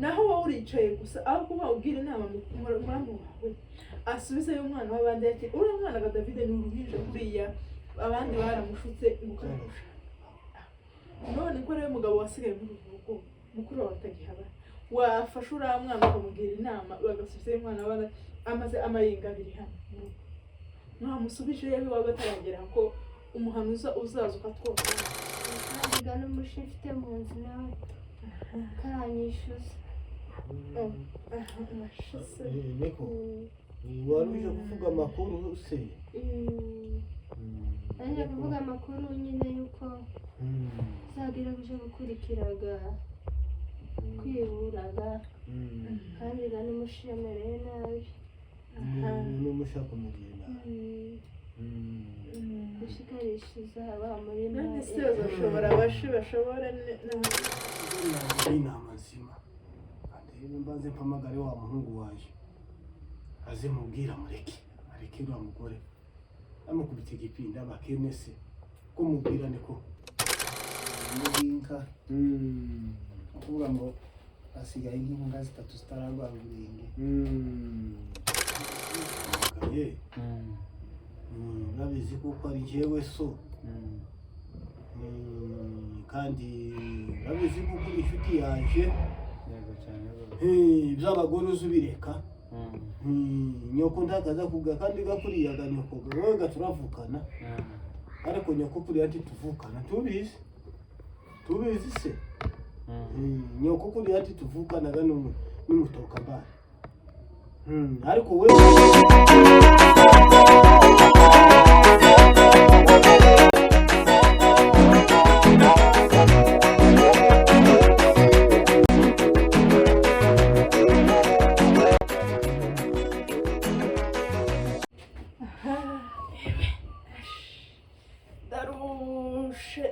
Naho wowe uricaye gusa, aho kuba ubwira inama muramu wawe asubizeyo umwana w'abandi, ati uriya mwana ga Davide ni uruhinja kuriya, abandi baramushutse ngo ukamushaka. None ko rero umugabo wasigaye muri uru rugo, mukuru wawe atagihaba, wafashe uriya mwana ukamugira inama bagasubizayo umwana w'abandi amaze amayenga abiri hano mu rugo? Mwamusubije iwawe bataragera ko umuhanuza uzaza ukatwoza. Kandi ga n'umushi mfite mu nzu nawe karanyishyuza. Washize. Niko wari uje kuvuga amakuru se? Nanjye kuvuga amakuru nyine y'uko uzagira uje gukurikiraga kwiburaga, kandi ga n'umushi yamereye nabi. N'umushaka umugeni nabi. Gushikarishiza haba muri None se bazashobora abashi bashobora Inama nzima kandi mbanze mpamagare wa muhungu waje aze mubwira mureke areke uriya mugore amukubita igipinda bakene se ko mubwira niko. N'inka ni ukuvuga ngo hasigaye nk'imbwa zitatu zitararwara uburenge. Ye, urabizi kuko ari njyewe so. Kandi urabizi kuko uri inshuti yanje. Yego cyane rwose. Iby'abagore uzi ubireka. Nyoko ntakaza kuga kandi gakuriyaga nyoko wowe gaturavukana, ariko nyoko kuriya ntituvukana, tubizi tubizi se. Nyoko kuriya ntituvukanaga n'umutokambari. Ariko we Ndarushe,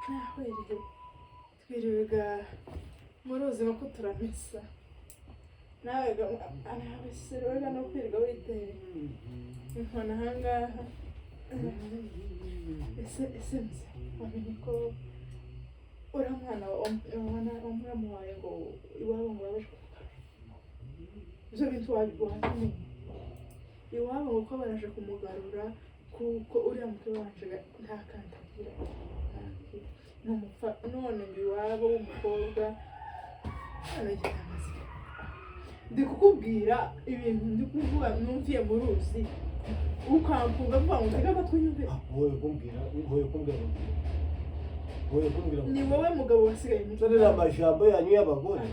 nahwereye twiriwe ga muri ubuzima ko turamesa nawe ga nawe se rero no kwirirwa witeye inkoni ahangaha. Ese mze wamenye ko uriya mwana wa muramu wawe ngo iwabo ngo babaje kumugarura? Ibyo bintu wabimenye iwabo ngo ko baraje kumugarura, kuko uriya mutwe wanje nta kandagira ni umupfa. None ngo iwabo w'umukobwa none gitangaza, ndi kukubwira ibintu ndi kuvuga numviye mu ruzi, ukampunga mvuga ngo ntege amatwi nyumve. Wowe kumbwira, wowe kumbwira, wowe kumbwira. Ni wowe mugabo wasigaye mu Nzanira amajambo yanyu y'abagore.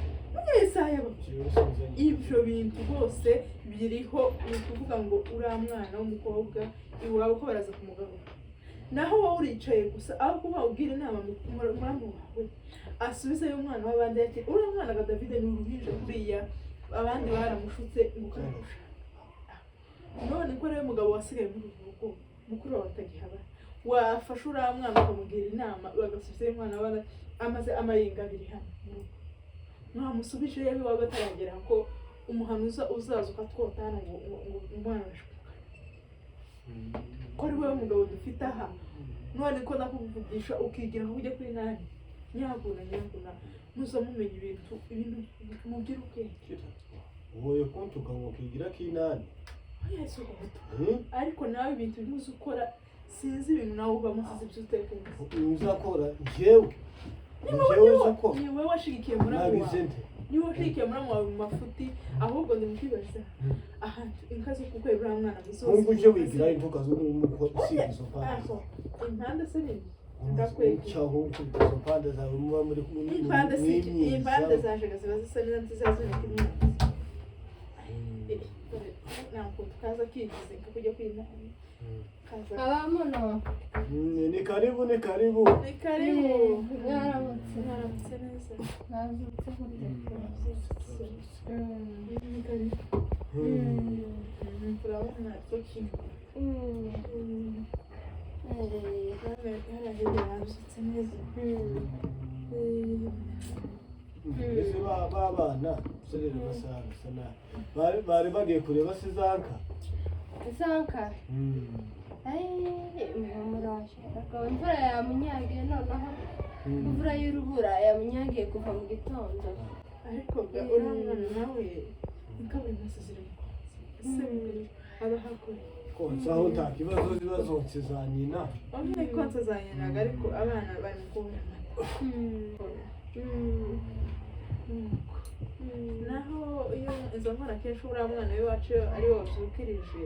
Isaha y'abagore, ibyo bintu rwose biriho ni ukuvuga ngo uriya mwana w'umukobwa iwabo ko baraza kumugarura, naho wowe uricaye gusa, aho kuba ubwira inama muramu wawe asubizeyo umwana w'abandi, ati uriya mwana ga Davide ni uruhinja kuriya, abandi baramushutse ngo ukamushaka. None ko rero umugabo wasigaye muri uru rugo, mukuru wawe atagihaba, wafashe uriya mwana ukamugira inama bagasubizayo umwana w'abandi amaze amayenga abiri hano mu rugo? Mwamusubije iwawe bataragera ko umuhanuza uzaza ukatwota hano ngo umwana waje kumugarura, ko ari wowe mugabo dufite aha? None ko nakuvugisha ukigira aho ujya kuri nani, nyabuna nyabuna muza mumenya ibintu mugira ubwenge. Wowe kuntuka ngo kigira kinani? Oya, si ukuguta, ariko nawe ibintu bimwe uzi ukora, sinzi ibintu nawe ubamo, sinzi ibyo utekereza. Uzakora njyewe njyewe uzakora. Ni wowe washigikiye muramu Nabize wawe. nte? Ni wowe washigikiye muramu wawe mu mafuti. Ahubwo ndi mukwibaza ahantu inka zo kukwera uriya mwana muzozi. Nkungu uje wigira intuka zo usiga izo mpande. Aho impande se nini ndakwegera. Cyaho ukubita izo mpande zawe muba muri Impande si mwimyiza. impande zaje ziba zisa neza nziza zifite imyotsi. Ntabwo kaza kigize nka kujya kwinama kaza. Abamuno. Ni karibu, ni karibu. Ni karibu. Mwaramutse? Mwaramutse neza. Mwazutse gute? Ni karibu. Turabona tuki hariya hirya yazutse neza. Ese babana serere basana sana bari bagiye kureba se zanka? Zanka muraje akaba imvura yamunyagiye noneho. Imvura y'urubura yamunyagiye kuva mu gitondo. Ariko ga uriya mwana nawe inka buri munsi ziri mu konsa ese aba hakoreye Konsa aho nta kibazo, ziba zonse za nyina. Bamwe konsa za nyinaga, ariko abana bari mu kubura amata. Nuko naho iyo izo mbona kenshi uriya mwana w'iwacu iyo ari we wabyukirije,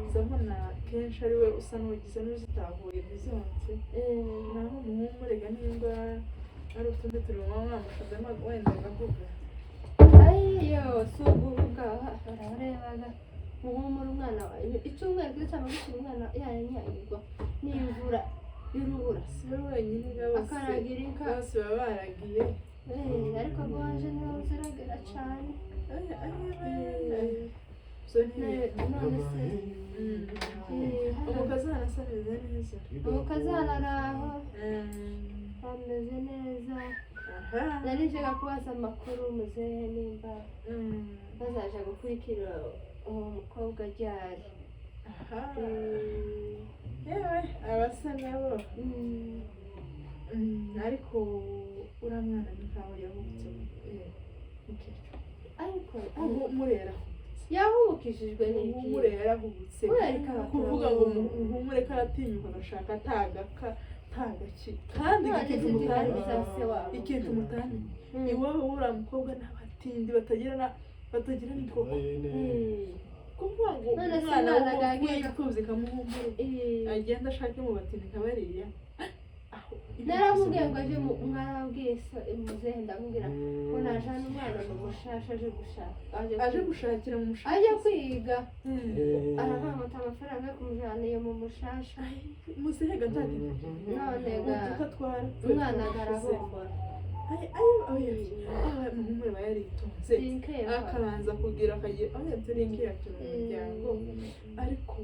izo mbona kenshi ari we usa n'ugize n'uzitahuye ntizonse. Naho umuhungu rega nimba ari utundi turimo mwamushizemo wenda agahuga. Ayo si uguhuga, barabarebaga muhumura umwana wawe icyumweru cyiza cyangwa gushyira umwana yanyagirwa n'imvura y'urubura. Si we wenyine ga, bose Akaragira inka. Bose baba baragiye. Ariko rwaje niba ziragera cyane. Ay, ay, ay, ay. Zo None se Umukazana asa ameze neza. Umukazana araho, ameze neza. Nari nje kubaza amakuru muzehe nimba bazaja gukurikira uwo mukobwa ryari. Yewe, abasa nabo. Ariko uriya mwana ni nkaho yahubutse, mukecuru. Ariko Muhumure yarahubutse. Yahubukishijwe n'iki? Muhumure yarahubutse. Kubera ko Kuvuga ngo muhumure ko aratinyuka agashaka atagaka tagaki kandi None ikintu se mutamenye za se wabo. Ikintu mutamenye, iwabo w'uriya mukobwa n'abatindi batagira n'ikoko. Kuvuga ngo None se umwana umwana w'umuhungu agagiye yitwuze ikamuhumure, agenda ashake mu batindi nka bariya aho Naramubwiye ngo aje mwarabwiye se muzehe, ndamubwira ngo najana umwana mu mushasha aje gushaka aje gushakira mu mushaka. Aje kwiga, aravuga amafaranga yo kumujana iyo mu mushasha. Muzehe gatati. None ga uduka twara umwana garabombora. Ay, ay, ay, ay, muhumure aba yaritonze. Sinkeba. Akabanza kugira akagira aho yaturingiye turi mu muryango, ariko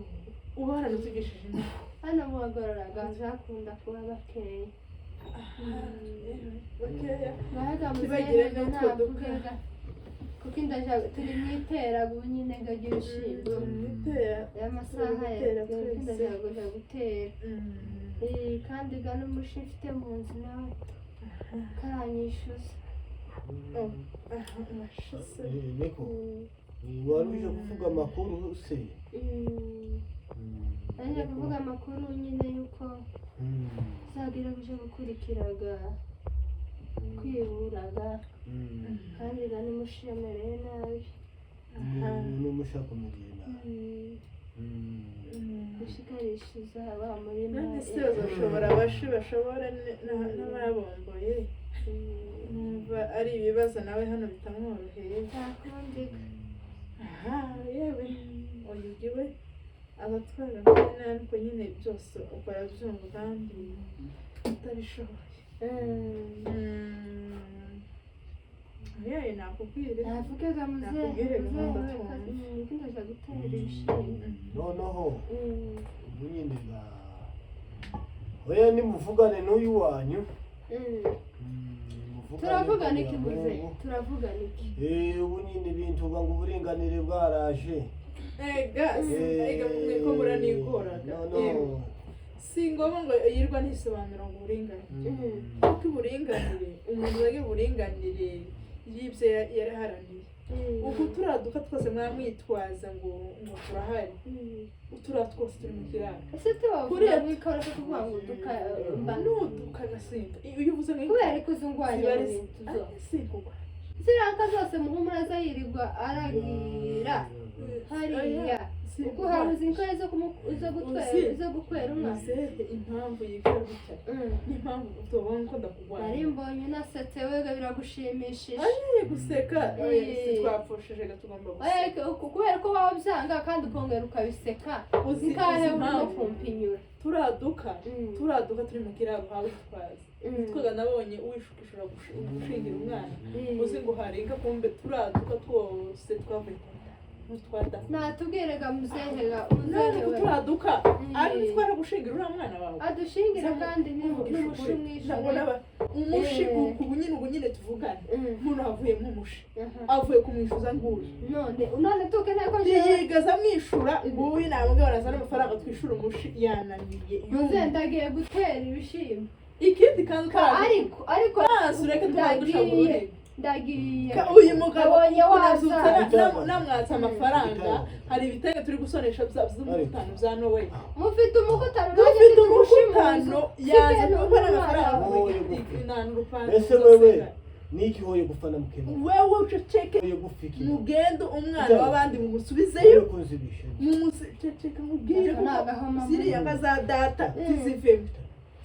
uba waranatugishije inama. Hano mu bagororaga bakunda kuba bakeya. Bakeya. Bahaga Ntibagire muzehe n'utwo duka. navugaga kuko indaja turi mu itera ubu nyine ngo ry'ibishyimbo. Itera. Amasaha Gutera ya twese. indaja kuja gutera. Kandi ga n'umushi mfite mu nzu nawe karanyishyuza. Washize. Niko wari uje kuvuga amakuru se? Nanjye kuvuga amakuru nyine yuko zagira kuja gukurikiraga kwiburaga, kandi ga n'umushi yamereye nabi. N'umushaka umuriye nabi. Gushikarishiza wa murima. None se bazashobora abashi bashobora n'ababomboye, numva ari ibibazo nawe hano bitamworoheye. Ntakundi. Aha, yewe, uyu we abatwara mbere, ariko nyine byose ukora byumva kandi utabishoboye. Yewe, nakubwire. Navugaga muzehe. Nakubwire gahunda Muzehe twumva. ndaja gutera ibishyimbo. Noneho ubu nyine ga oya nimuvugane n'uyu wanyu. Muvugane. Turavugana iki, kugira muzehe? ngo- Turavugana iki? Ubu nyine ibintu uba ngo uburinganire bwaraje. Ega ega, mwe ko muranigoraga. Noneho Yewe, si ngombwa ngo yirwa ntisobanura ngo uburinganire, kuko uburinganire umuntu wagira uburinganire y'ibyo yaraharaniye. Uku turaduka twose mwamwitwaza ngo turahari, uturiya twose turi mu kiraro. Ese tubavuga Kuriya- ngo ikoroka kuvuga ngo duka mba Nuduka gasimba iyo uvuze ngo kubera ko uzungwanya ziba mu ari bintu zose. sinkugwa. Ziriya nka zose muhumura aza yirirwa aragira hariya uko habuze inka zo gutwera Uzi- zo gukwera umwana. Muzehe, impamvu yigira gutya n'impamvu utobona ko ndakugwanya. Nari mbonye unasetse wega biragushimishije. Aye, guseka oya, si Eh. twapfushije ga tugomba Oya, guseka. kubera ko waba ubyanga kandi ukongera ukabiseka. Uzi Nkahe uzi urimo impamvu kumpinyura. Turaduka turaduka turi mu kiraro hawe twazi twaga nabonye uwishukishura gushingira umwana, uzi ngo hari inka, kumbe turaduka twose twavuye kwa n'utwada. Natubwirega muzehe ga None muzehe we. Turaduka ari twara gushingira uriya mwana wawe. Adushingira kandi Kuvugisha ukuri. n'umushi Ntabwo umwishure. umushi ubu nyine tuvugana umuntu avuyemo umushi, avuye kumwishuza nguyu. None tukeneye ko jewe Ntiyigaza amwishura nguyu, namubwira barazana amafaranga twishura umushi, yananiye. Muzehe, ndagiye gutera ibishyimbo. Ikindi kandi utaraje Ariko maso, ureke tubanze dushaka ndagiye, ururimi. ndagiye. Uyu mugabo Nabonye waza. unabyutse namwatse amafaranga, hari ibitenge turi gusonesha by'umukutano bya Noel. Mufite umukutano? Dufite umukutano, yaza kuko n'amafaranga Wowe gupfa. nta n'urupangu. Ese wewe niki hoye gufana mukeba? Wewe uceceke. Hoye gufiki. Mugende umwana Itabi. w'abandi mumusubizeyo. Hoye kunzibisha. Mumuceceke nkubwire, Aka ni kuko agahomamunwa. ziriya nka za data ntizivemo,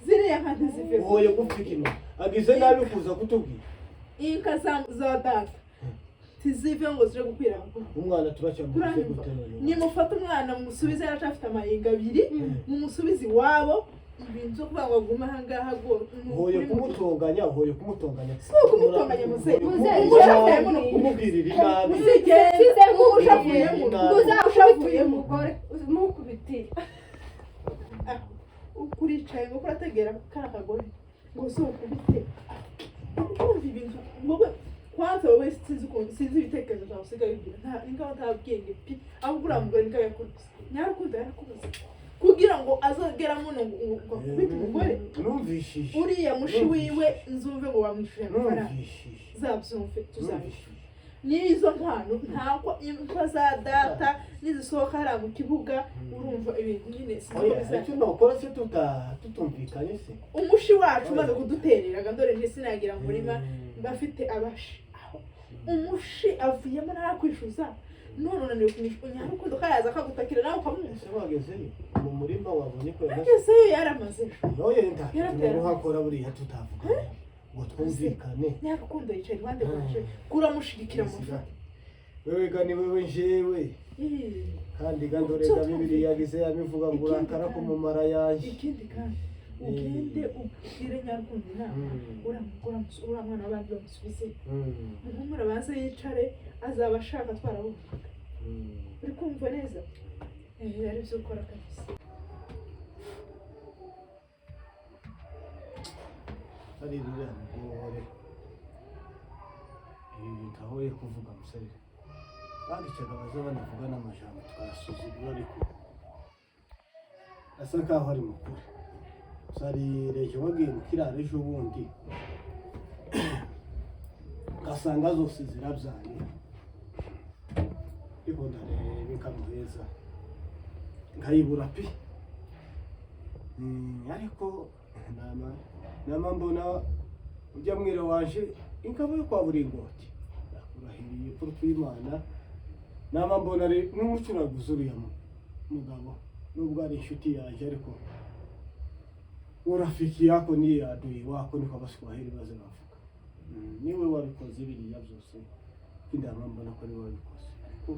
ziriya nka ntizivemo. Hoye gufiki no agize nabi kuza kutubwira. Inka za data ntizive ngo zije gukwira abagore. Umwana turacyamuze Uranyumva? gute noneho? Nimufate umwana mumusubize, aracyafite amayenga abiri, mumusubize iwabo. Ibintu byo kuvuga ngo agume ahangaha Hoye kumutonganya, hoye kumutonganya. Si ukumutonganya, muzehe. Muzehe, Muzehe, Kumubwirira inabi. Muzigende. Size. Umushavuyemo. Uzakubita uyu mugore, mukubitire. Ukuricaye ngo kurategera kariya kagore ngo si ukubite, ukumva ibintu wowe kwanza, wowe sinzi ukuntu, sinzi ibitekerezo byawe usigaye ugira, nta ingabo, nta bwenge pi. Ahubwo uriya mugore ningabo yakubuze, nyarukundo yarakubuze kugira ngo azagera muno ngo akubite umugore. Numvishije. Uriya mushi wiwe nzumve ngo wamwishyuye amafaranga. Numvishije. Zabyumve, tuzabishyura. Numvishije. N'izo mpano ntabwo imva za data nizisohoka hariya mu kibuga, urumva ibintu nyine sinzi uko Oya, bizagenda. icyo nokora se tutumvikanye se? Umushi wacu umaze kuduterera, dore nje sinagira mu murima bafite abashi, aho umushi avuyemo ntarakwishyuza, none unaniwe kumwishyura. Nyarukundo karaza akagutakira nawe ukamwumva. Ese wagezeyo mu murima wabonye ko yamaze? Agezeyo yaramaze ejo. Oya, nta Yaratera. ruhakora buriya tutavuganye ngo twumvikane. Nyarukundo yicaye iruhande rwaje kuramushigikira mu mafoto. Wewe ga ni wewe njewe. Kandi ga ndore ga Bibiliya yagize yabivuga ngo urakara ko mu mara yaje. Ikindi kandi ugende ubwire Nyarukundo inama, uriya mugore uriya mwana w'abandi bamusubize, muhumure abanze yicare, azaba ashaka twarabumvaga. Uri kumva neza? Ari byo ukora kabisa. Ari ruriya mugore ibi bintu ahoye kuvuga, musore bagicaga baza banavuga n'amajambo tukayasuzugura, ariko asa nkaho ari mukuru. Musarire wagiye mu kiraro ejo bundi ugasanga zose zirabyaye, ariko ndareba inkamuheza nkayibura pi. Ariko nama mbona ujya mwira waje ingabo yo kwa Buringoti, nakurahiriye ko twimana, nama mbona ari n'umucuraguzi uriya mugabo, nubwo ari inshuti yanjye, ariko urafiki yako ni adui wako, niko Abaswahili baze bavuga. Niwe wabikoze biriya byose, indama mbona ko ariwe wabikoze. Ariko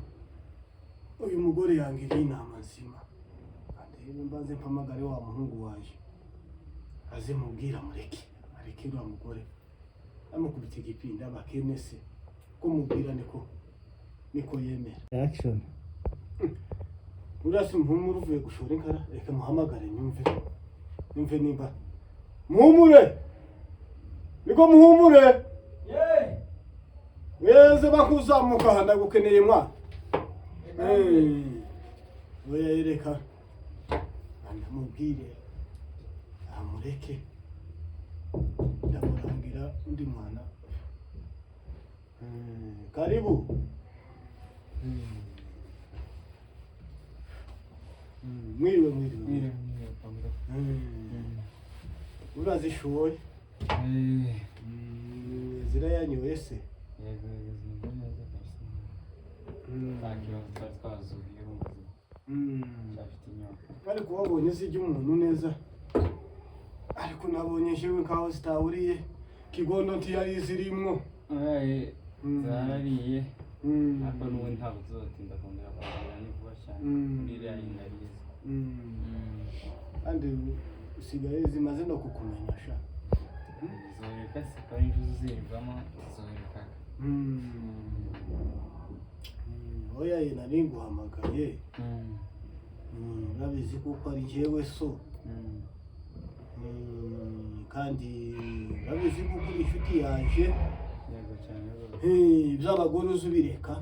uyu mugore yangiriye inama nzima, kandi mbanze mpamagare wa muhungu waje aze mubwira mureke areke uriya mugore amukubita igipinda abakene se ko mubwira niko yemera. Action. Uriya si muhumure uvuye gushora inkara? Reka muhamagare nyumve nimba muhumure, niko muhumure weze bakuzamuka aha, ndagukeneye mwana. Oya, reka ndamubwire amureke, ndamurangira undi mwana. Karibu. Mwiriwe, mwiriwe. Mwiriwe, mwiriwe, Pamela. Urazishoye? Eh, Zirayanyoye se? Yego, yego, zimeze neza kabisa. Nta kibazo, twari twazuhiye, urumva cyafite inyota. Ariko wabonye zijya umuntu neza, ariko nabonye jewe nkaho zitahuriye kigondo ntiyari zirimwo. Eh, zarariye, ariko n'ubundi ntabwo tuzotinda kongera kuhagera, ni vuba cyane. Muri iriya yindi arize. Kandi usigaye zimaze no kukumenya sha. Zoreka se ko ari inzuzi zirirwamo, zorekaga. Oya ye, nari nguhamagaye. Urabizi kuko ari njyewe so. Kandi urabizi kuko uri inshuti yanje. Yego cyane rwose. Iby'abagore uzi ubireka.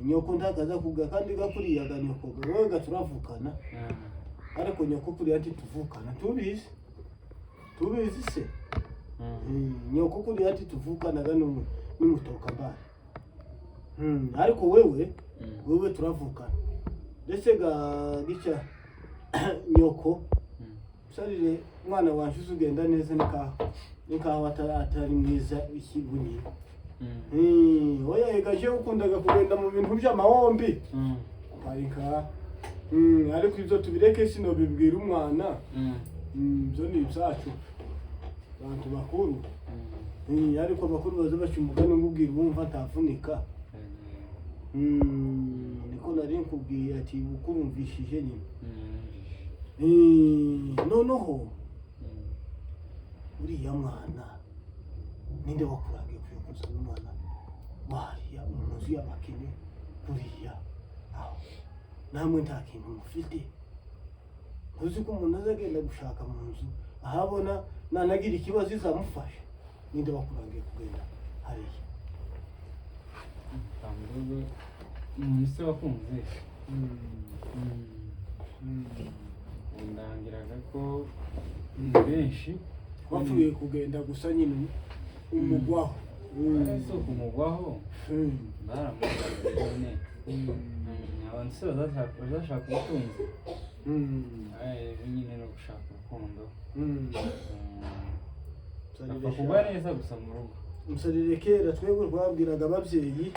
Nyoko ntakaza kuga kandi gakuriyaga nyoko wowe gaturavukana, ariko nyoko kuriya ntituvukana, tubizi. Tubizi se? Nyoko kuriya ati tuvukanaga n'umutoka mbari. Ariko wewe, wewe turavukana ndetse ga gica nyoko. Sarire mwana wanje, uzugenda neza nikaho atari mwiza ikibunyi. Oya ega, je ukundaga kugenda mu bintu by'amahombi parika. Ariko ibyo tubireke, sinobibwira umwana. Ibyo ni ibyacu abantu bakuru. Ariko abakuru baza baca umugani ngo ubwira uwumva ntavunika. Niko nari nkubwiye ati ukurumvishije nyine. Noneho uriya mwana ninde wakurangiye kuja kuzana umwana wariya mu nzu y'abakene kuriya, aho namwe nta kintu mufite? Ntuzi ko umuntu azagenda gushaka mu nzu ahabona nanagira ikibazo izamufasha? Ninde wakurangiye kugenda hariya? Ntabwo umuntu se wakunze ndangiraga ko ni benshi. Wapfuye kugenda gusa nyine umugwaho. Si ukumugwaho, baramugaye nyine. Abantu se bazashaka ubutunzi? Nyine no gushaka urukundo. Bapfa kugwa neza gusa mu rugo. Musarire, kera twebwe twabwiraga ababyeyi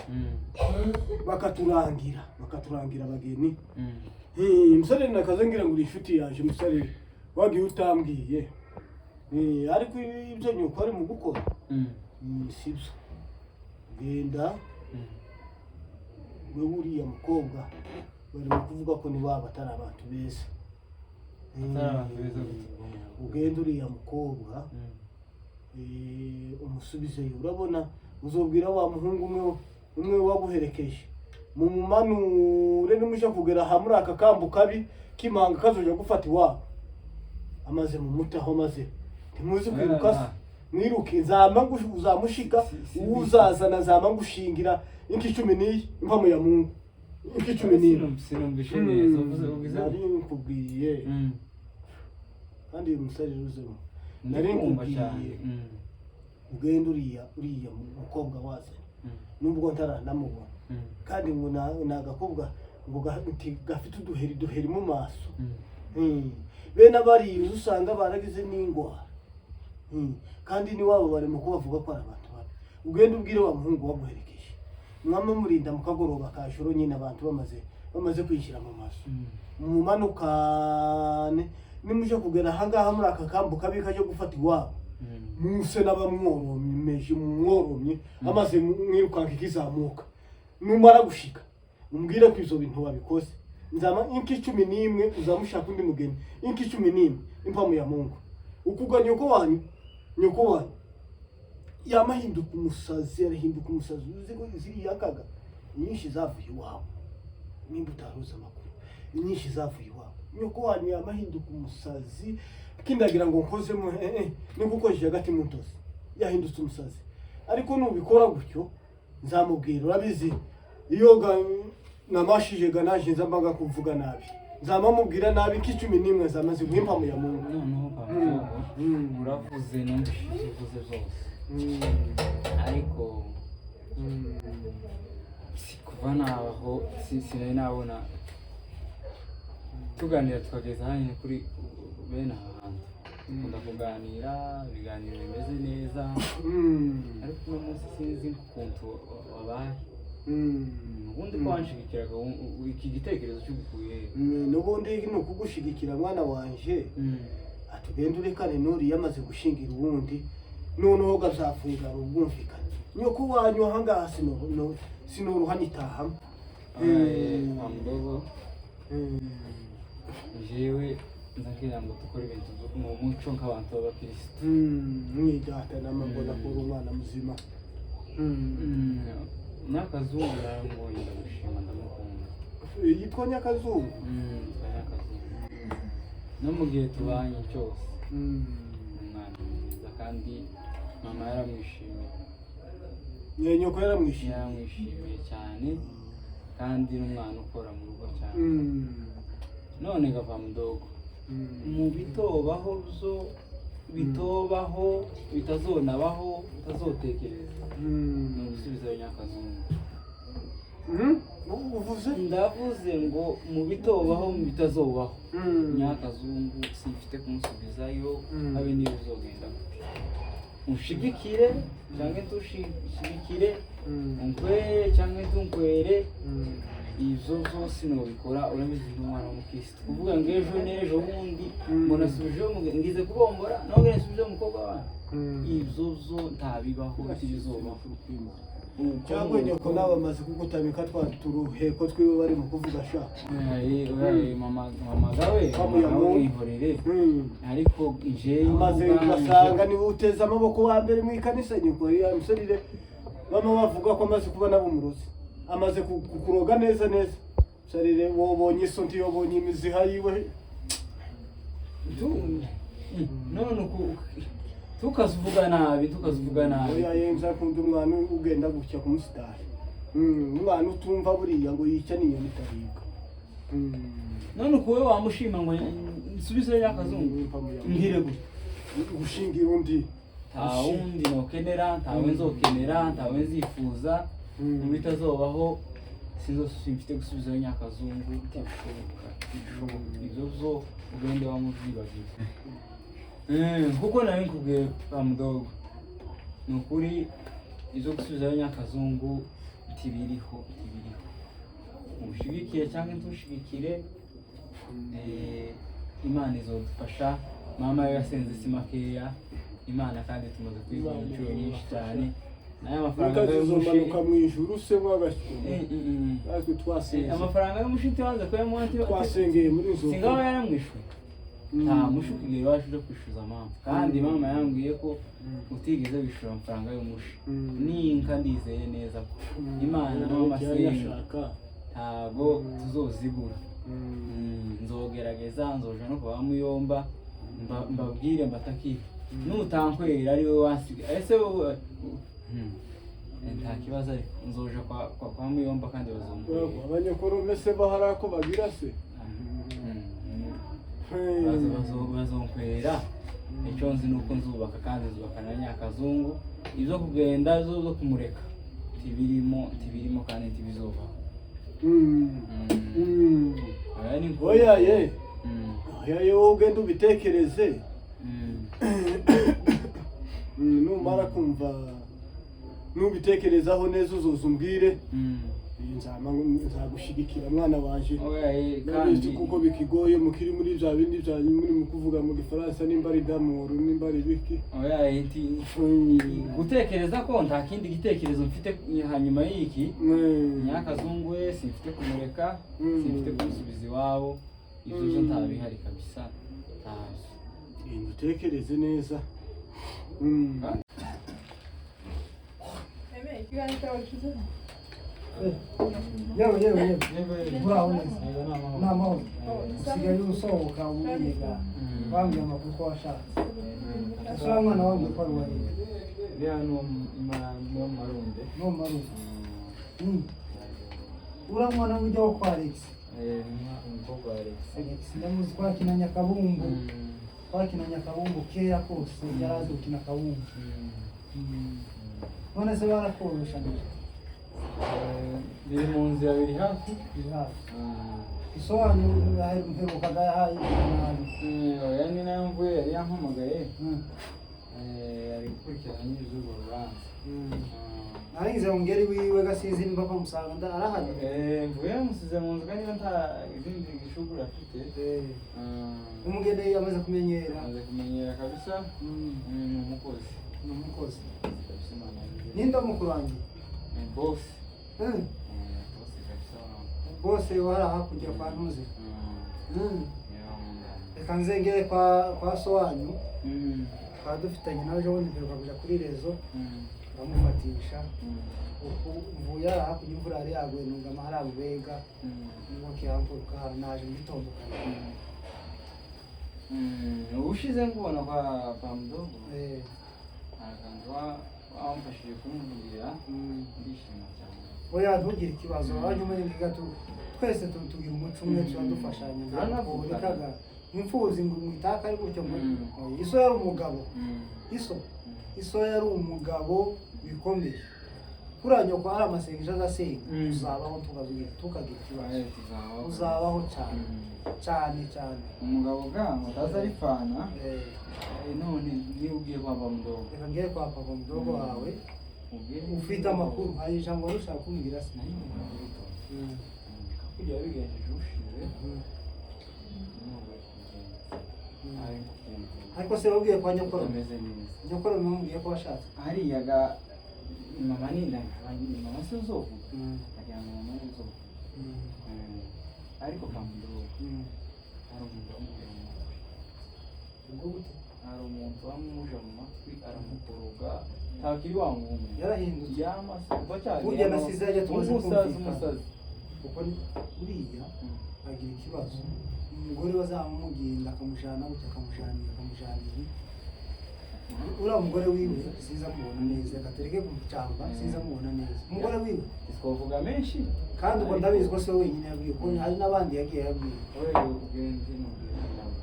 bakaturangira abageni. Musarire, nakaze ngira ngo uri inshuti yaje. Musarire, wagiye utambwiye. Ariko ibyo nyoko ari mu gukora sibyo. Genda wewe, uriya mukobwa barimo kuvuga ko niwaba atari abantu beza. Atari abantu beza gute? Ugenda uriya mukobwa umusubizeyo. Urabona uzobwira wa muhungu umwe umwe waguherekeje, mumumanure nimuja kugera aha muri aka kambu kabi k'imanga kazoja gufata iwabo, amaze mumutaho, maze ntimuzi kwiruka se? Mwiruke, nzama uzamushika. Uzazana nzama ngushingira inka 10 n'iyi impamo ya Mungu, inka 11. Sinumvishe neza, uvuze ugize? Nari nkubwiye kandi uyu musore uzemo nari Ndakumva nkubwiye. cyane. Ugenda uriya mukobwa wazanye, nubwo ntaranamubona, kandi ngo ni agakobwa ngo gafite uduheri duheri mu maso. Bene abariya uza usanga baragize n'ingwara. Kandi n'iwabo bari mu kubavuga ko ari abantu babi. Ugenda ubwire wa muhungu waguherekeje, mwama murinda mu kagoroba ka joro nyine, abantu bamaze kwishyira mu mazu, mumanukane nimuje kugera ahangaha muri aka kambu kabi kajya gufata iwabo, muse n'abamworomeje mumworomye, amaze mwirukanka ikizamuka. Numara gushika umbwire ko ivyo bintu wabikoze, nzama inka 11, uzamushaka undi mugeni, inka 11 impamo ya Mungu. Ukuga nyoko wanyu yamahinduka umusazi, arahinduka umusazi. Uzi ko ziriya kaga nyinshi zavuye iwabo, nimba utaruzi amakuru, inyinshi zavuye iwabo. Nyoko wanyu yamahinduka umusazi kindagira ngo nkozemo niko ukojeje agati mu ntozi, yahindutse umusazi. Ariko nubikora gutyo nzamubwira. Urabizi, iyo namashije ga naje nza mbaga kuvuga nabi, nzama mubwira nabi nk'11 zamaze guhimpamu ya Mungu. Noneho Pamvugo, uravuze, numvise ibyo uvuze byose, ariko si kuva nabaho sinari nabona tuganira tukageza hano kuri bene aha hantu. Dukunda kuganira ibiganiro bimeze neza, ariko uno munsi sinzi ukuntu wabaye. Ubundi ko wanshigikiraga, iki gitekerezo cy'ugikuye he? N'ubundi ni ukugushigikira mwana wanje, atugenda urekane n'uriya amaze gushingira uwundi, noneho gazafungana ubwumvikane. Nyoko wanyu ahangaha sinoroha nitahamo. Wa mudogo, jewe ndagira ngo dukore ibintu mu muco nk'abantu b'abakirisitu. Mwidata nama mbona ko uri umwana muzima. N'akazungu naramubonye, ndamushima, ndamukunda. Yitwa Nyakazungu? Yitwa Nyakazungu. No mu gihe tubanye cyose ni umwana mwiza, kandi mama yaramwishimiye. Nyoko yaramwishimiye? Yaramwishimiye cyane, kandi n'umwana ukora mu rugo cyane. None gava mudogo, mu bitobaho byo Bitobaho, bitazonabaho, utazotekereza, ni ugusubizayo Nyakazungu. Uvuze? Ndavuze ngo mu bitobaho, mu bitazobaho, Nyakazungu simfite kumusubizayo. Habe niba uzogenda gute, unshigikire cyangwa ntushigikire, unkwere cyangwa ntunkwere, ibyo byose nubikora urabizi nk'umwana w'umukirisitu. Kuvuga ngo ejo n'ejo bundi ngo nasubijeho ngize kubombora, nawe nasubijeho umukobwa wanjye, ibyo byo ntabibaho, ntibizobaho. Cyangwa nyoko nawe amaze kugutamika twa turuheko twiwe bari mu kuvuga sha. Mama gawe Kamuya mu- mwihorere, ariko jewe Amaze ubwanje- ugasanga niwe uteze amaboko wa mbere mu ikanisa. Nyoko ya musorire bama bavuga ko amaze kuba nabo umurozi, amaze kukuroga neza neza. Sarire wobonye iso ntiyobonye imiziha yiwe. None uku tukazuvuga nabi, tukazuvuga nabi. Oya yenza akunda umwana ugenda gutya kumusitari. Umwana utumva buriya ngo yica n'inyoni itaribwa. None uku wowe wamushima ngo nsubizeyo Nyakazungu? Mbwire gutya. Gushingira undi. Nta wundi nokenera, ntawe nzokenera, ntawe nzifuza. Mu bitazobaho, sinzo simfite gusubizayo Nyakazungu, ntibishoboka, ntibishoboka. Ibyo byo ugende wamubyibagirwa. Kuko nari nkubwiye ba mudogo, ni ukuri ibyo gusubizayo Nyakazungu ntibiriho, ntibiriho. Ushigikire cyangwa ntushigikire, Imana izodufasha. Mama we yasenze si makeya Imana, kandi tumaze kuyibona inshuro nyinshi cyane nayo amafaranga Inka y'umushi zizomanuka mu ijuru se mwagashyira? Natwe twasenze. Amafaranga y'umushiti wanze kuyamuha Twasengeye muri izo. Singabo yaramwishuye, nta mushi ukigera iwacu uje kwishyuza mama, kandi mama yambwiye ko utigeze wishyura amafaranga y'umushi n'inka. Ndizeye neza ko Imana mama asenga Yashaka. ntago tuzozibura. Nzogerageza, nzoja no kwa muyomba mbabwire mbatakire, nutankwera ari we wasiga ese wowe. Nta kibazo, ariko nzoja kwa muyomba kandi bazonkwera. Abanyakorome se bahari ako bagira se? Bazonkwera. Icyo nzi ni uko nzubaka, kandi nzubaka na Nyakazungu. Ibyo kugenda zo kumureka ntibirimo, ntibirimo kandi ntibizobaho. Oya, ni nkuru. Oya ye. Oya ye, wowe ugenda ubitekereze. Numara kumva nubitekerezaho neza uzoza umbwire. Nzagushyigikira mwana wanje. Oya ye, Ndabizi kandi kuko bikigoye mukiri muri bya bindi byanyu muri mu kuvuga mu gifaransa, nimba ari d'amour, nimba ari biki. Oya ye, gutekereza ko nta kindi gitekerezo mfite hanyuma y'iki. Nyakazungu we simfite kumureka, simfite kumusubiza iwabo, ibyo byo ntabihari kabisa, ntabyo. Genda utekereze neza. Eme, ikiganiro cyawe cyiza. Yewe yewe yewe, uraho neza? Ni amahoro? Usigaye usohoka wiga, wambwiye amakuru ko washatse. Ese wa mwana wambwiye ko ari uwawe? Biriya ni uwo mu Marunde. Ni uwo Marunde. Uriya mwana w'ujya wo kwa Alex? Umukobwa wa Alex. Alex ndamuzi, twakina Nyakabumbu. Twakina Nyakabumbu kera kose, yari azi gukina akabumbu. None se barakoroshanije? Biri mu nzira, biri hafi. Biri hafi. Isobanura mperukaga yahaye nabi. Oya, ni nayo mvuye, yari yampamagaye. Ari gukurikirana nyiri z'urwo rubanza. Narinze ngeri wiwe gasizi nimba bamusanga arahari. Mvuye yamusize mu nzu kandi nta izindi gishuguru afite. Umugeni amaze kumenyera. Amaze kumenyera kabisa. Ni umukozi. Ni umukozi. Kabisa, Imana yagize. Ninde mukuru wanjye? Ni boss. Boss kabisa. Bose wari hakurya kwa Ntuze. Niwe wamundanye. Reka nzengere kwa so wanyu. Twaba dufitanye nawe ejo bundi mperuka kuja kuri rezo, ndamufatisha. Uku mvuye aha hakurya, imvura yari yaguye, nungama hariya bubega nubwo kihamburuka hano naje mu gitondo kare. Ubushize nkubona kwa Mudogo, hari akantu wamfashije kumubwira, ndishima cyane. Oya, ntugire ikibazo, hanyuma ngiga twese tugira umuco umwe, tuba dufashanya, ntabwo Turanavugana. urekaga. Imfubyi ngo mwitaka ari gutyo ngo oya, iso yari umugabo. Iso yari umugabo bikomeye. Kuriya nyoko hari amasengesho azasenga, uzabaho tukagira ikibazo. Aye, tuzabaho. Uzabaho cyane cyane cyane. Umugabo bwangu ataza arifana. None niba ugiye kwa Mdogo, Reka ngere kwa papa mdogo wawe. Mubwire. Ufite amakuru, hari ijambo wari ushaka kumbwira se? Nayo witonze. Kujya bigenjeje ushize nubwo kugenza ariko ukuntu Ariko se wabwiye kwa nyokoro? utameze neza. Nyokoro namubwiye ko washatse? Hariya ga mama ni mama si uzovuga, agira ngo mama ni uzovuga. Ariko kwa Mdogo hari umuntu wamuje mu matwi. Ubwo gute? Hari umuntu wamuje mu matwi aramukoroga, ntakiri wa muntu. Yarahindutse. Yamase kuva cyagiye. Burya nasize ajya tumaze umusazi. Kumvikana. Umusazi. Kuko uriya agira ikibazo, umugore bazamugenda akamujana gutya, akamujanira, akamujanira. Uriya mugore wiwe sinza mubona neza, reka tureke kumucamba, sinza mubona neza umugore wiwe. Twavuga menshi. Kandi ubwo ndabizi ko si we wenyine yabwiye, kuko hari n'abandi yagiye yabwiye. Wowe ugende nubwira nawe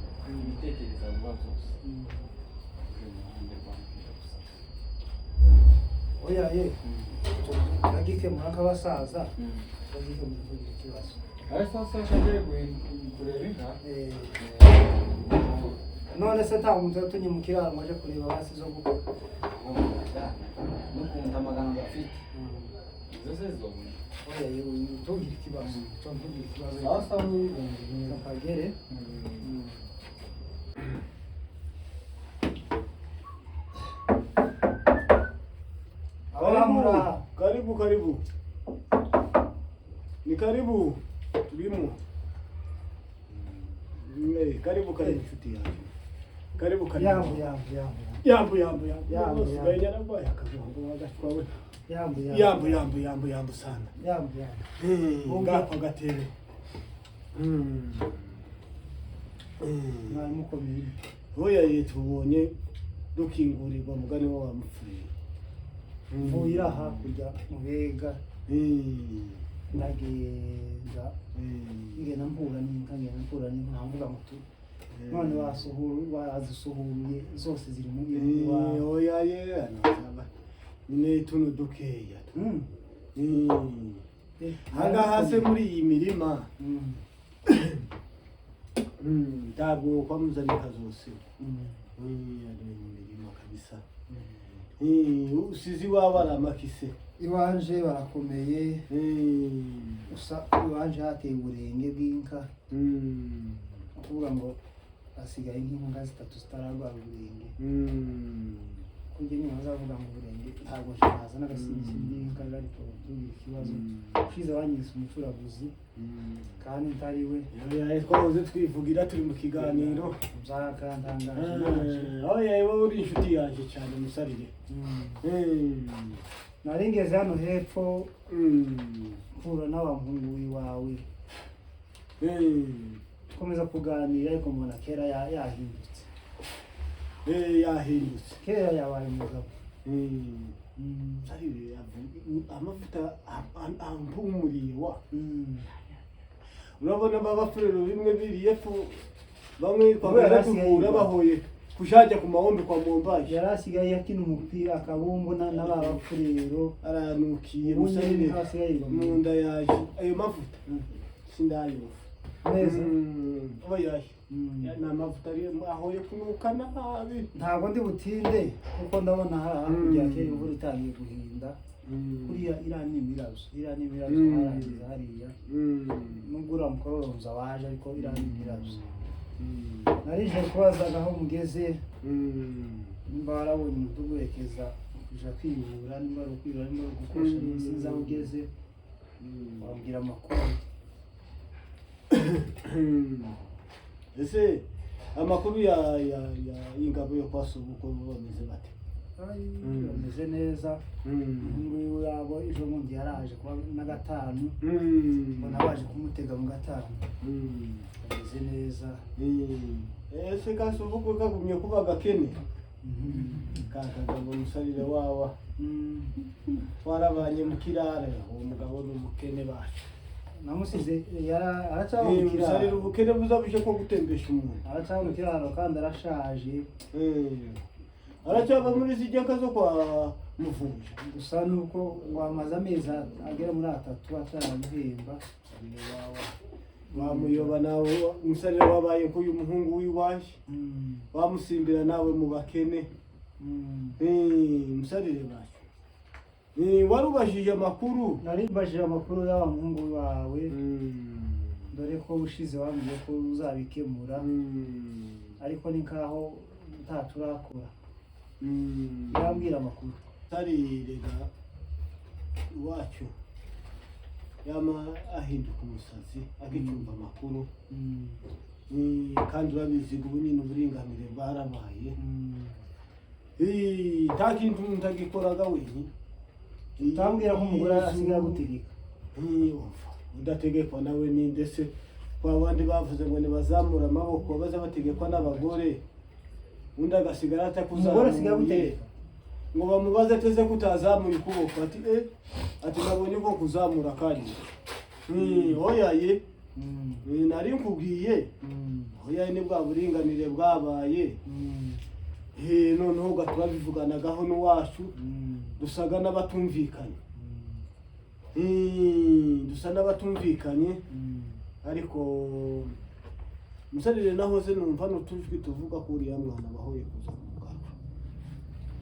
ibitekerezo vuba byose uje mu ruhande rwanjye gusa. Oya ye, turagikemura nk'abasaza, turagikemura, tugira ikibazo. Ariko sasa kagiye kureba inka. None se nta muntu yatumye mu kiraro ngo aje kureba basi zo gukora? N'ukuntu amagambo afite izo se zizobona. Oya yewe, ntugire ikibazo, ntugire ikibazo. Sawa sawa. Mpagere. Karibu, karibu, karibu. Ni karibu. Turimo. Karibu, karibu inshuti yanjye. Karibu, karibu. Yambu, yambu, yambu. Yambu, yambu, yambu. Yambu, Usigaye yambu. yararwaye akazungu agashwawe. Yambu, yambu. Yambu, yambu, yambu, yambu sana. Yambu, yambu. Ngapha gatebe. Mwari mukomeye? Oya ye, tubonye dukingurirwa mugani wa mupfuye. Mvuye hakurya mu Bega, ndagenda, ngenda mpura n'inka, ngenda mpura n'inka, nkavuga ngo tu none wasuhuru wazisuhuruye zose ziri mu iwawe. Oya ye, anasaba nyine tuno dukeya. Ahangaha se muri iyi mirima ntabwo kwamuzanira zose. Ari mu mirima kabisa. Usize iwawe ari amakise? Iwanje barakomeye, gusa iwanje hateye uburenge bw'inka, ukuvuga ngo hasigaye nk'inka zitatu zitararwara uburenge. Kurya nyine bazavuga ngo uburenge, ntabwo naza n'agasinzi bw'inka, ariko tugira ikibazo. Ushize banyise umucuraguzi kandi ntari we. Oya, twahoze twivugira turi mu kiganiro. Byarakantangaje naje. Oya, wowe uri inshuti yanjye cyane, musarire. Nari ngeze hano hepfo, mpura n'abamuhungu wawe, dukomeza kuganira, ariko mbona kera yahindutse. Yahindutse. Kera yabaye umugabo. Musarire amavuta ampumuriye wa. Urabona b'abafurero bimwe biriye fu bamwe Kubera twagenda asigaye duhura yiba. bahoye kushajya ku mahombe kwa Mombaje. Yari asigaye akina umupira akabumbu n'aba bafurero. Aranukiye. Ubu Musarire nyine asigaye yiba mu nda yaje ayo mavuta sindayumva neza. Oya, ni amavuta ari ahoye kunuka nabi. Ntabwo ndi butinde kuko ndabona hari hakurya kera imvura itangiye guhinda. Kuriya iriya ni imirabyo, iriya ni imirabyo. Harangiza hariya, nubwo uriya mukororombya waje, ariko iriya ni imirabyo. Narije kubazaga aho mugeze, nimba warabonye umuntu uguherekeza kuja kwiyubura, nimba ari ukwiyubura, nimba ari ugukosha, sinzi aho ugeze, wambwira amakuru. Ese amakuru ya y'ingabo yo kwa Sobuko bameze bate? Ay, bameze neza. Umuhungu wiwe yabo ejo bundi yaraje kuwa na gatanu, mbona baje kumutega mu gatanu. Bameze neza. Ese kasubuko kagumye kuba gakene kakagabo musarire wawa? Twarabanye mu kirare, uwo mugabo ni umukene bacu. Namusize aracaba mu Musarire, kiraro. Ubukene buza buje ko gutembesha umuntu. Aracaba mu kiraro kandi arashaje. Aracyava muri zijya nka zo kwa Muvunja. Gusa nuko wamaze amezi agera muri 3 ataramuhemba. Wamuyoba nawe, umusarire, wabaye nk'uyu muhungu w'iwaje, wamusimbira nawe mu bakene. Musarire bacu, warubajije amakuru. Nari mbajije amakuru y'wa muhungu wawe, dore ko ushize wambwiye ko uzabikemura, ariko ni nkaho ntacu urakora. Yambwira amakuru. Musarire ga iwacu yama ahinduka umusazi agicumva amakuru. Kandi urabizi ngo ubu nyine uburinganire bwarabaye. Nta kintu umuntu agikoraga wenyine. Utambwira ko umugore asigaye agutegeka. Umva, udategekwa nawe ninde se? Kwa bandi bavuze ngo nibazamura amaboko baza bategekwa n'abagore, undi agasigara Umugore asigaye atakuzamuye. agutegeka. Ngo bamubaze ateze ko utazamuye ukuboko, ati eh, ati nabonye uko kuzamura kandi. Oya ye. Nari nkubwiye. Oya, ni bwa buringanire bwabaye. Noneho ga turabivuganagaho n'uwacu, dusaga n'abatumvikanye. Dusa n'abatumvikanye, ariko musarire nahoze numva n'utujwi tuvuga ko uriya mwana bahoye kuza kumugarura.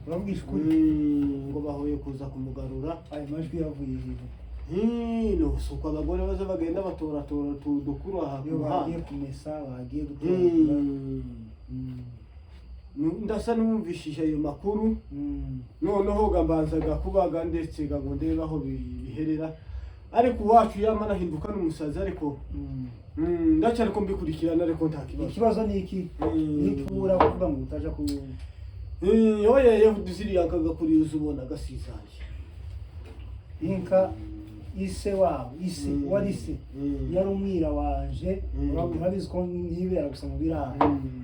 Uravugisha ukuri? Ngo bahoye kuza kumugarura. Ayo majwi yavuye hehe? No si uko abagore baza bagenda batoratora utu dukuru aha ku Iyo bagiye muhanda. kumesa, bagiye gutoragura. Ndasa n'uwumvishije ayo makuru. Noneho ga mbanzaga kubaga ndetse ga ngo ndebe aho biherera, ariko uwacu yama anahinduka n'umusazi, ariko ndacyari ko mbikurikirana, ariko nta kibazo. Ikibazo ni iki? Ni iki ubura kuvuga ngo utaja ku Oya, yewe, ziriya kagakuriza ubona gasizaye. Inka ise wabo, ise wari se yari umwira wanje. Urabizi ko nibera gusa mu biraro.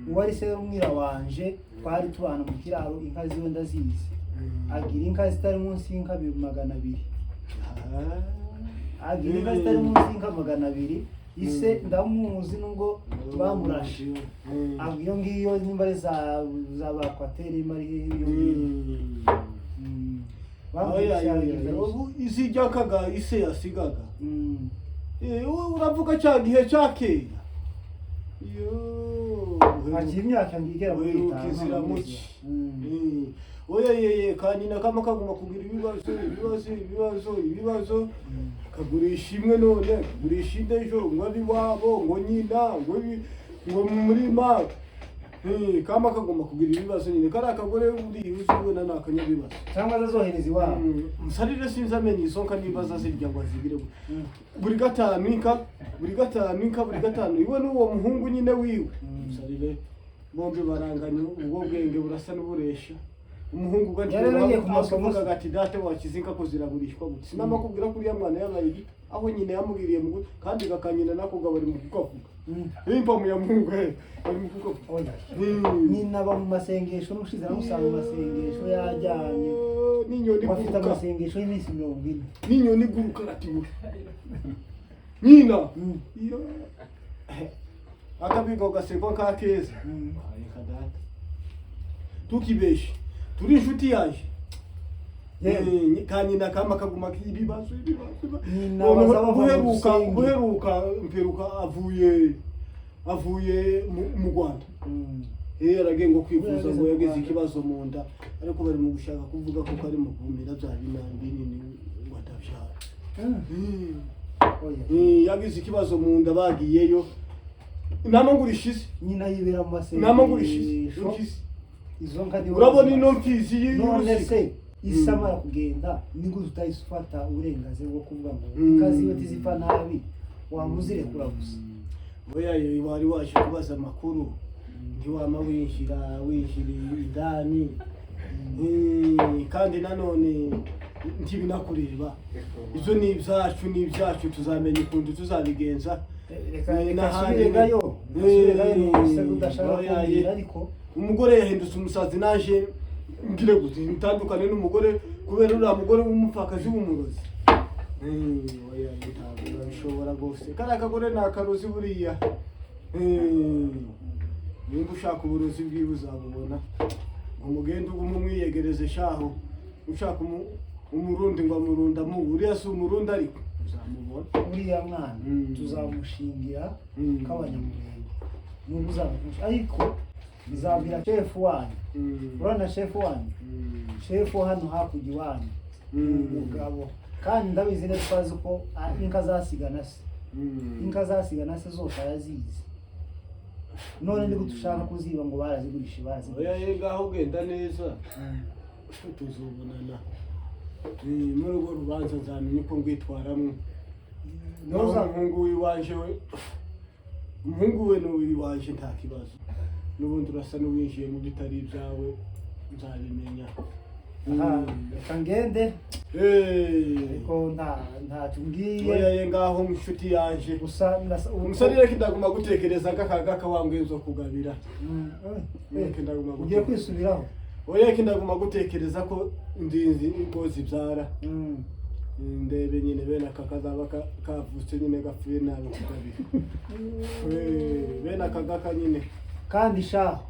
Uwari se yari umwira wanje, twari tubana mu kiraro, inka ziwe ndazizi. Agira inka zitari munsi y'inka 200. Agira inka zitari munsi y'inka 200. Ise ndamuzi nubwo bamurashe. Iyo ngiyo nimba ari za bakwateri, nimba ari iyo ngiyo. Oya, Bamwishe. oya, Yagize. Ubu izijya kaga ise yasigaga. Wowe uravuga cya gihe cya kera. Yo, Haciye imyaka igera muri uheruka 5. inzira muki. Oya yeye, kanyina kama kaguma kugira ibibazo, ibibazo, ibibazo, ibibazo, kagurisha imwe none, kagurisha indi ejo, ngo abe iwabo, ngo nyina, ngo ngo mu murima. Kama kagomba kugira ibibazo nyine, kariya kagore buriya uzi ubona ni akanyabibazo. Cyangwa azazohereza iwabo. Musarire sinzi amenya izo nka niba azazirya ngo azigire buri gatanu inka, buri gatanu inka, buri gatanu iwe n'uwo muhungu nyine wiwe. Musarire bombi baranganye ubwo bwenge burasa n'uburesha. Umuhungu ugati Yari yaragiye ku masomo se. avuga ati date wakize inka ko ziragurishwa gute? Sinamakubwira ko uriya mwana yabaye igito aho nyina yamubwiriye mu gutwi, kandi gakanyina nako gabari mu kukavuga. Impamu ya Mungu, bari mu kukavuga. Oya. Nyina aba mu masengesho, n'ushize namusanga mu masengesho yajyanye. N'inyoni Bafite iguruka. amasengesho y'iminsi 40. N'inyoni iguruka aratibura nyina. Iyo akabiga ugasekwa nka keza. Reka data, tukibeshe turi inshuti yaje. Yewe. Ka nyina kama kaguma ibibazo, ibibazo, ibibazo. Nyina Noneho baza bava mu guheruka rusenge. Guheruka mperuka avuye mu Rwanda. Yaragiye ngo kwivuza, Yageze ngo mu yagize Rwanda. ikibazo mu nda, ariko bari mu gushaka kuvuga ko kari mu kumira bya binambi nini ngo atabyara. Oya. Yagize ikibazo mu nda, bagiyeyo inama ngurisha isi. Nyina yibera mu Inama ngurisha isi masengesho. Impyisi. Izo nka niwe Urabona wazimaze. ino mfizi None y'urusika. se isi amara kugenda, nigute utahise ufata uburenganzira bwo kuvuga ngo inka ziwe tizipfa nabi, wamuzirekura gusa? Oya, yo wari waje kubaza amakuru, ntiwama winjira indani. Kandi nanone ntibinakureba, ibyo ni ibyacu, ni ibyacu, tuzamenya ukuntu tuzabigenza. Reka reka N'ahandi nsubiregayo, nsubiregayo, numvise ko udashaka Oya, kumbwira, ariko umugore yahindutse umusazi, naje ngire gute ntandukane n'umugore kubera uriya mugore w'umupfakazi w'umurozi? Oya ntabwo babishobora rwose, kariya kagore ni akarozi buriya. Nimba ushaka uburozi bwiwe uzabubona, ngo mugende ugume umwiyegereze shaho. Ushaka umurundi ngo amurundamu, uriya si umurundi ariko uzamubona. Uriya mwana tuzamushingira k'abanyamurenge nubwo uzamukurusha, ariko nzabwira shefu wanyu. Urabona shefu wanyu, shefu hano hakurya iwanyu ni umugabo, kandi ndabizi neza ko azi ko inka zasigana se, inka zasigana se zose arazizi. None ni gute ushaka kuziba ngo barazigurishe? Oya. Barazigurisha. Ye ngaho ugenda neza, tuzobonana. Muri urwo rubanza nzamenya uko ngwitwaramwo. Naho umuhungu w'iwanje we, umuhungu we ni uw'iwanje, nta kibazo. N'ubundi urasa n'uwinjiye mu bitari ibyawe, nzabimenya. Aha, reka ngende. Ariko ntacyo umbwiye. Oya ye ngaho nshuti yanje. Gusa Umusore, reka ndaguma gutekereza gakagaka wambwiye zo kugabira. Reka ndaguma Ugiye kwisubiraho? Oya, reka ndaguma gutekereza ko ndinzi ingo zibyara. Ndebe nyine bene aka kazaba kavutse nyine gapfuye nabi kugabira. Bene aka gaka nyine. Kandi shaho,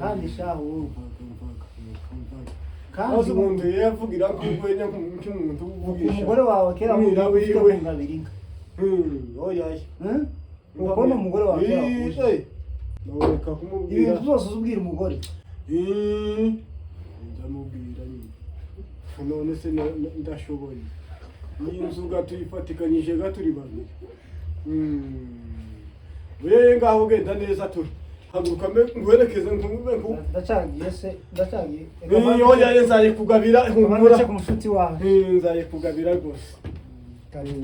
kandi shaho wowe. Umvaga, umvaga, umvaga. Kandi Maze umuntu yavugira nk'urwenya nk'umuntu uvugisha umugore wawe kera umwira ufite wiwe. kungabira inka. Oya. Uko ni umugore wawe kera wakuje. Reka kumubwira. Ibintu byose uzubwira umugore. Ndamubwira nyine, none se ndashoboye? Iyi nzu tuyifatikanyije ga turi babiri. Oya ngaho ugenda neza, turi haguruka mbe nguherekeze nkumve nku Ndacagiye se, ndacagiye. Oya ye, nzaye kugabira, Reka humura. mbanze ku mushuti wawe. Nzaye kugabira rwose. Karibu.